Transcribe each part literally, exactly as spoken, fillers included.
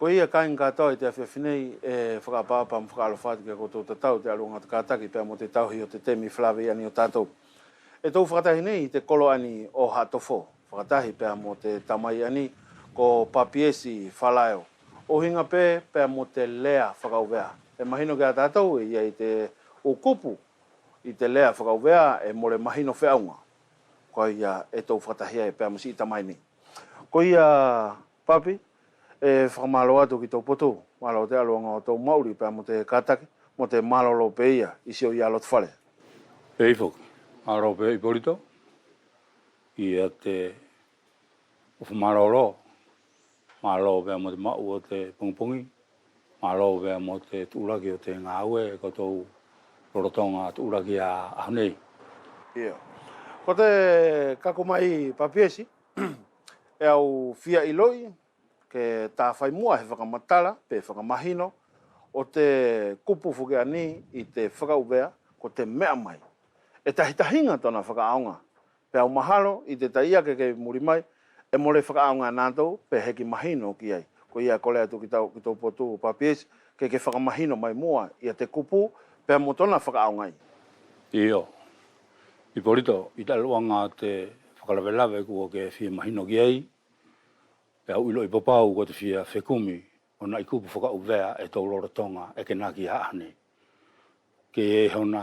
Koia kāiga katoa, ʻi te afiafi nei ʻe fakaʻapaʻapa mo fakaʻalofa atu kia koutou tatau te ʻaluʻaga ʻo te kātaki pea mo te tauhi ʻo te temi felavei ʻaeni ʻo tatou. ʻE tou fakatahi nei ʻi te kolo ʻaeni ʻo Haʻatofo, fakatahi pea mo te tamai ʻaeni ko Papiesi Falaeo. ʻUhiga pe pea mo te lea fakaʻuvea. ʻE mahino kia tatou ʻe ʻi ai te ʻu kupu ʻi te lea fakaʻuvea ʻe mole mahino feʻauga. Koia ʻe tou fakatahi ai pea mo siʻi tamai nei. Koia Papi, ʻe fakamālō atu ki tou potu, mālō te ʻaluʻaga ʻo tou maʻuli pea mo te kātaki, mo te mālōlō pe ia ʻi siʻou ia loto fale. Pea foki, mālō pe Ipolito, ia te ʻofa mālōlō, mālō pea mo te maʻu ʻo te pogipogi, mālō pea mo te tuʻulaki ʻo te gāue ko tou lolotoga tuʻulaki ʻa ʻaho nei. Io. Ko te kaku mai Papiesi, ʻe au fia iloʻi ke ta fai muʻa he fakamatala pe fakamahino ʻo te kupu foki ʻaeni ʻi te fakaʻuvea ko te meʻa mai. ʻE tahitahiga tona fakaʻaoga. Pea au mahalo ʻi te taiake ke muli mai, ʻe mole fakaʻaoga e natou pe heʻeki mahino ki ai. Koia kole atu ki tou, ki tou potu Papiesi, ke ke fakamahino mai muʻa ia te kupu pea mo tona fakaʻaoga. Io. Ipolito, ʻi te ʻaluʻaga ʻo te fakalavelave kua ke fia mahino ki ai, ʻe au iloʻi papau ko te fia fekumi ʻo naʻi kupu fakaʻuvea ʻe tou lolotoga ʻe kenaki ʻa ʻaho nei. Ke ʻi ai hona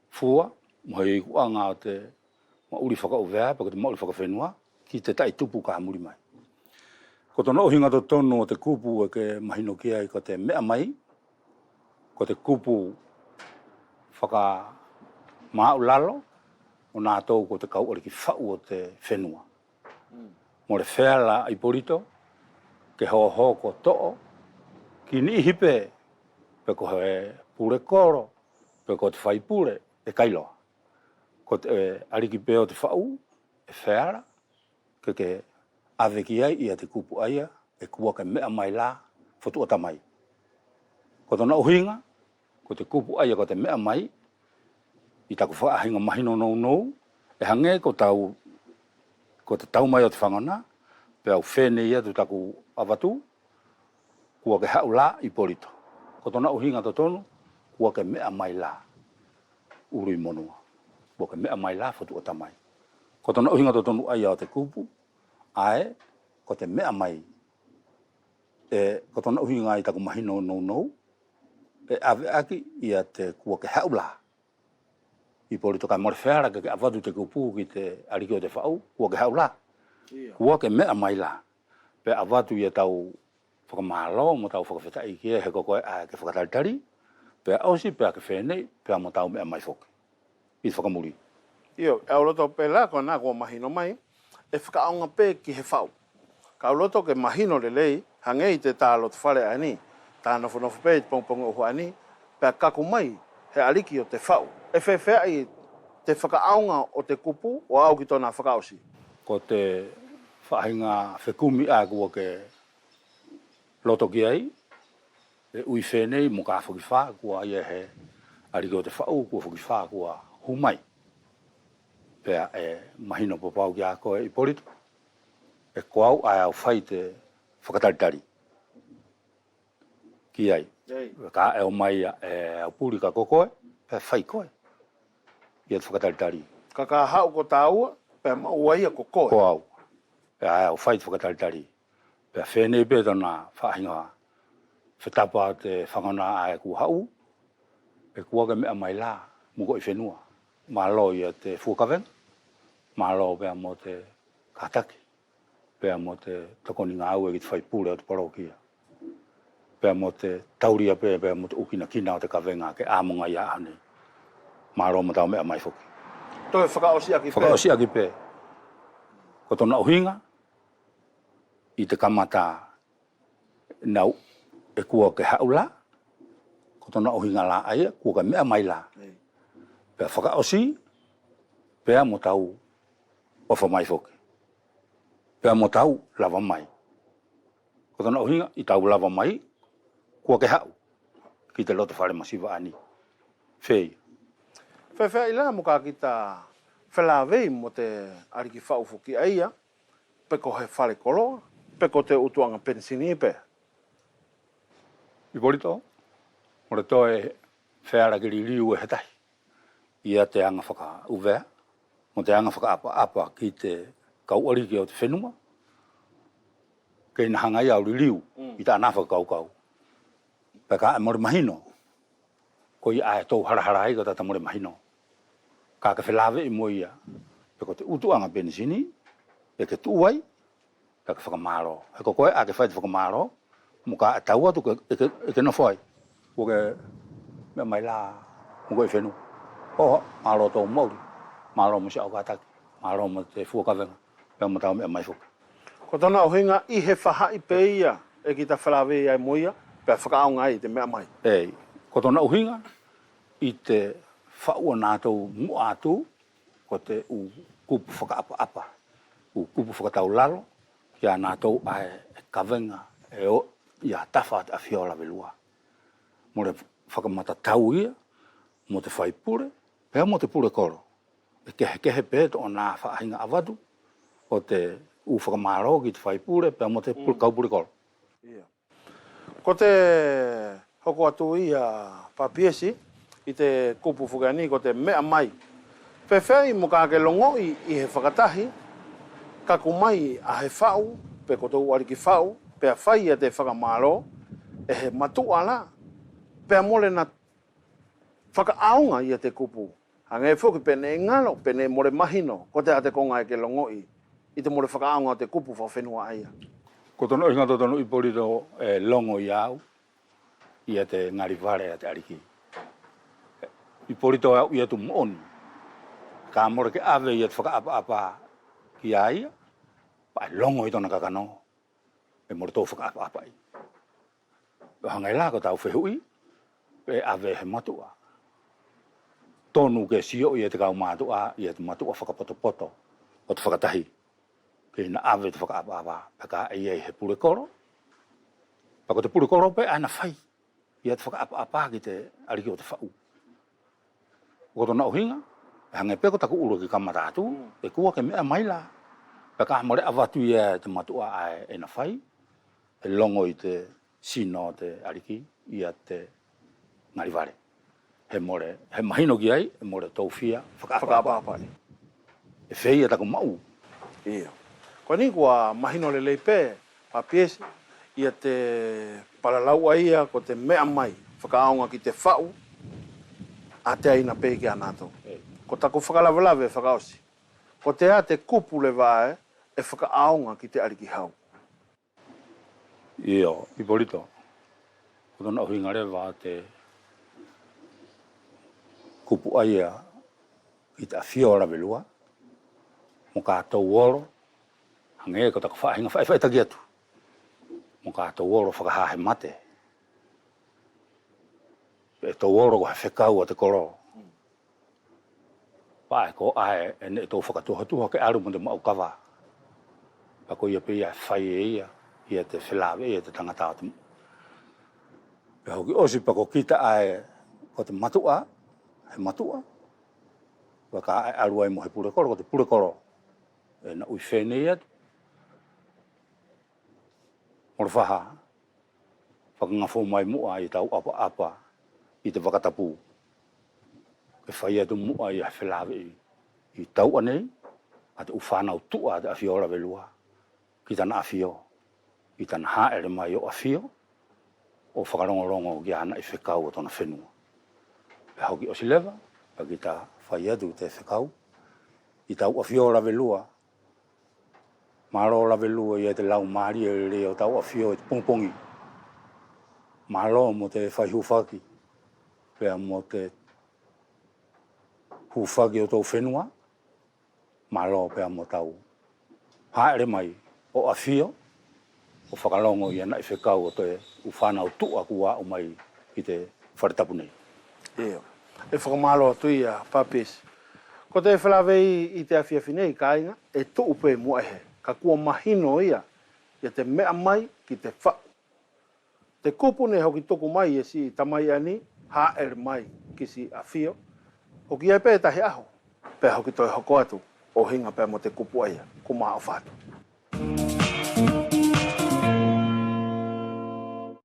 fua mo he ikuʻaga ʻo te maʻuli fakaʻuvea peʻe ko te maʻuli fakafenua ki te taʻi tupu ka muli mai. Ko tona ʻuhiga totonu ʻo te kupu ʻe ke mahino ki ai ko te meʻa mai, ko te kupu fakamāʻulalo ʻo natou ko te kau ʻaliki faʻu ʻo te fenua. Mole feala Ipolito ke hoho ko toʻo ki niʻihi pe, pe ko he pule kolo, pe ko te faipule, ʻe kailoa. Ko te, ʻe, ʻaliki pe ʻo te faʻu, ʻe feala ke ke ʻave ki ai ia te kupu ʻaia ʻe kua ke meʻa mai la fotu ʻo tamai. Ko tona ʻuhiga, ko te kupu ʻaia ko te meʻa mai, ʻi taku faʻahiga mahino nounou, ʻe hage ko tau, ko te tau mai ʻo te fagona, pea au fenei atu taku avatu, kua ke haʻu la Ipolito. Ko tona ʻuhiga totonu, kua ke meʻa mai la ʻuluʻi monua. Kua ke meʻa mai la fotu ʻo tamai. Ko tona ʻuhiga totonu ʻaia ʻo te kupu, ʻae, ko te meʻa mai. ʻE, ko tona ʻuhiga ʻi taku mahino nounou, ʻe ʻaveʻaki ia te kua ke haʻu la. Ipolito kaʻe mole feala ke ke avatu te kupu ki te ʻaliki ʻo te faʻu, kua ke haʻu la. Kua ke meʻa mai la. Pea avatu ia tau fakamalo mo tau fakafetaʻi ki he kokoe ʻae ke fakatalitali, pea ʻosi pea ke fenei, pea mo tau meʻa mai foki ʻi te fakamuli. Io, ʻe au loto pe la ko ʻena kua mahino mai, ʻe fakaʻaoga pe ki he faʻu. Kaʻe au loto ke mahino lelei, hage ʻi te ta loto fale ʻaeni, ta nofonofo pe ʻi te pogipogi ʻuhu ʻaeni, pea kaku mai he ʻaliki ʻo te faʻu. ʻE feafeaʻi te fakaʻaoga ʻo te kupu ʻo aʻu ki tona fakaʻosi? Ko te faʻahiga fekumi ʻae kua ke loto ki ai, ʻe ui fenei mo ka foki fa kua ʻi ai he ʻaliki ʻo te faʻu, kua foki fa kua hu mai. Pea ʻe mahino papau kia koe Ipolito, ʻe ko au ʻae au fai te fakatalitali ki ai. Kaʻe ʻomai ia ʻe au puli ka ko koe, pea fai koe ia te fakatalitali. Kaʻe ka haʻu ko taua, pea maʻua ia ko koe. Ko au. ʻE au fai te fakatalitali. Pea fenei pe tona faʻahiga fetapa te fagona ʻae kua haʻu, ʻe kua ke meʻa mai la mo koʻi fenua. Malo ia te fua kavega, malo pea mo te kataki, pea mo te tokoni gaue ki te faipule ʻo te palokia, pea mo te taulia pe, pea mo te ʻu kinakina ʻo te kavega ke ʻamoga ia ʻaho nei. Malo mo tau meʻa mai foki. Toe fakaʻosi ʻaki pe. Fakaʻosi ʻaki pe. Ko tona ʻuhiga, ʻi te kamata nau ʻe kua ke haʻu la, ko tona ʻuhiga la ʻaia, kua ke meʻa mai la. Pea fakaʻosi, pea mo tau ʻofa mai foki. Pea mo tau lava mai. Ko tona ʻuhiga, ʻi tau lava mai, kua ke haʻu ki te loto fale masiva ʻaeni. Feia. Feafeaʻi la mo ka kita felavei mo te ʻaliki faʻu foki ʻaia, pe ko he fale koloa, pe ko te ʻutuʻaga penisini pe. Ipolito, mole toe feala ke liliu e he tahi ia te aga fakaʻuvea mo te aga fakaʻapaʻapa ki te kau ʻaliki ʻo te fenua. Kei na haga ia ʻo liliu ʻi tana fakakaukau. Pea ka ʻe mole mahino, koia ʻae ʻe tou halahala ai, ko tata mole mahino. Ka ke felaveʻi mo ia pe ko te ʻu tuʻaga penisini ʻe ke tuʻu ai, pea ke fakamalo. He ko koe ʻae ke fai te fakamalo, moka ʻe tau atu ke, ʻe ke, ʻe ke nofo ai. Kua ke meʻa mai la mo koe ʻi fenua. Oho, malo tou maʻuli. Malo mo siau kataki. Malo mo te fua kavega. Pea mo tau meʻa mai foki. Ko tona ʻuhiga ʻi he faʻahi pe ia ʻe kita felaveʻi ai mo ia, pea fakaʻaoga ai te meʻa mai. Ei, ko tona ʻuhiga ʻi te faʻu ʻa natou muʻa atu, ko te ʻu kupu fakaʻapaʻapa, ʻu kupu fakataulalo kia natou ʻae ʻe kavega ʻe ʻo ia tafa te ʻafio Lavelua. Mole fakamatatau ia mo te faipule pea mo te pule kolo. ʻE kehekehe pe tona faʻahiga ʻavatu ʻo te ʻu fakamalo ki te faipule pea mo te pule, kau pule kolo. Ia. Ko te hoko atu ia Papiesi ʻi te kupu foki ʻaeni ko te meʻa mai. Pe feafeaʻi moka ke logoʻi ʻi he fakatahi, kaku mai ʻa he faʻu, pe ko tou ʻaliki faʻu, pea fai ia te fakamalo e he matuʻa la, pea mole na fakaʻaoga ia te kupu. Hage foki pe neʻe galo, pe neʻe mole mahino, kotea te koga ʻe ke logoʻi ʻi te mole fakaʻaoga ʻo te kupu fakafenua ʻaia. Ko tona ʻuhiga totonu Ipolito ʻe logo ia au ia te gali vale ʻa te ʻaliki. Ipolito ʻe au ia tu moʻoni. Ka mole ke ʻave ia te fakaʻapaʻapa kia ia, pea ʻe logo ʻi tona kakano. ʻE mole tou fakaʻapaʻapaʻi. ʻO hage la ko tau fehuʻi, pe ʻave he matuʻa. Tonu ke sioʻi e te kau matuʻa ia te matuʻa fakapotopoto ʻo te fakatahi. Kei na ʻave te fakaʻapaʻapa, pe ka ʻe ʻi ai he pule kolo. Pea ko te pule kolo pe ʻae na fai ia te fakaʻapaʻapa ki te ʻaliki ʻo te faʻu. Ko tona ʻuhiga, ʻe hage pe ko taku ʻuluaki kamata atu, ʻe kua ke meʻa mai la. Pea ka mole ʻavatu ia e te matuʻa ʻae ʻe na fai, ʻe logo ʻi te sino ʻo te ʻaliki ia te gali vale. He mole, he mahino ki ai, ʻe mole tou fia fakaʻapaʻapaʻi. ʻE feia taku maʻu. Ia. Ko ʻaeni kua mahino lelei pe Papiesi ia te palalau ʻaia ko te meʻa mai, fakaʻaoga ki te faʻu ʻa te ʻaina pe kia natou. Ko taku fakalavelave fakaʻosi, kotea te kupu leva ʻae ʻe fakaʻaoga ki te ʻaliki hau? Io, Ipolito, ko tona ʻuhiga leva te kupu ʻaia ki te ʻafio Lavelua, moka tou olo, hage ko taku faʻahiga faʻifaʻitaki atu, moka tou olo fakaha he mate, pe tou olo ko he fekau ʻa te kolo. Pea ʻe ko ʻae ʻe neʻe tou fakatuhatuha ke alu mo te maʻu kava. Pea koia pe ia ʻe fai e ia ia te felaveʻi e te tagata ʻo te maʻu. Pea hoki ʻosi pea ko kita ʻae ko te matuʻa, he matuʻa. Pea ka ʻe alu ai mo he pule kolo, ko te pule kolo ʻe na ui fenei atu. Mole faha fakagafua mai muʻa ia tau ʻapaʻapa ʻi te vakatapu. Ke fai atu muʻa ia he felaveʻi ʻi tauʻa nei ʻa te ʻu fanau tuʻa ʻa te ʻafio Lavelua ki tana ʻafio, ʻi tana haʻele mai ʻo ʻafio ʻo fakalogologo ki ʻanaʻi fekau ʻo tona fenua. Pea hoki ʻosi leva pea kita fai atu te fekau ʻi tau ʻafio Lavelua. Malo Lavelua ia te laumalie lelei ʻo tau ʻafio ʻi te pogipogi. Malo mo te fai hufaki pea mo te hufaki ʻo tou fenua. Malo pea mo tau haʻele mai ʻo ʻafio ʻo fakalogo ia ʻanaʻi fekau ʻo te ʻu fanau tuʻa kua aʻu mai ki te fale tapu nei. Io. ʻE fakamalo atu ia Papiesi. Ko te felaveʻi ʻi te afiafi nei kaiga ʻe tuʻu pe muʻa he, kaʻe kua mahino ia ia te meʻa mai ki te faʻu. Te kupu neʻe hoki tuku mai e siʻi tamai ʻaeni, haʻele mai ki siʻi ʻafio. Hoki ai pe tahi ʻaho pea hoki toe hoko atu ʻo ʻuhiga pea mo te kupu ʻaia. Kua maʻofa atu.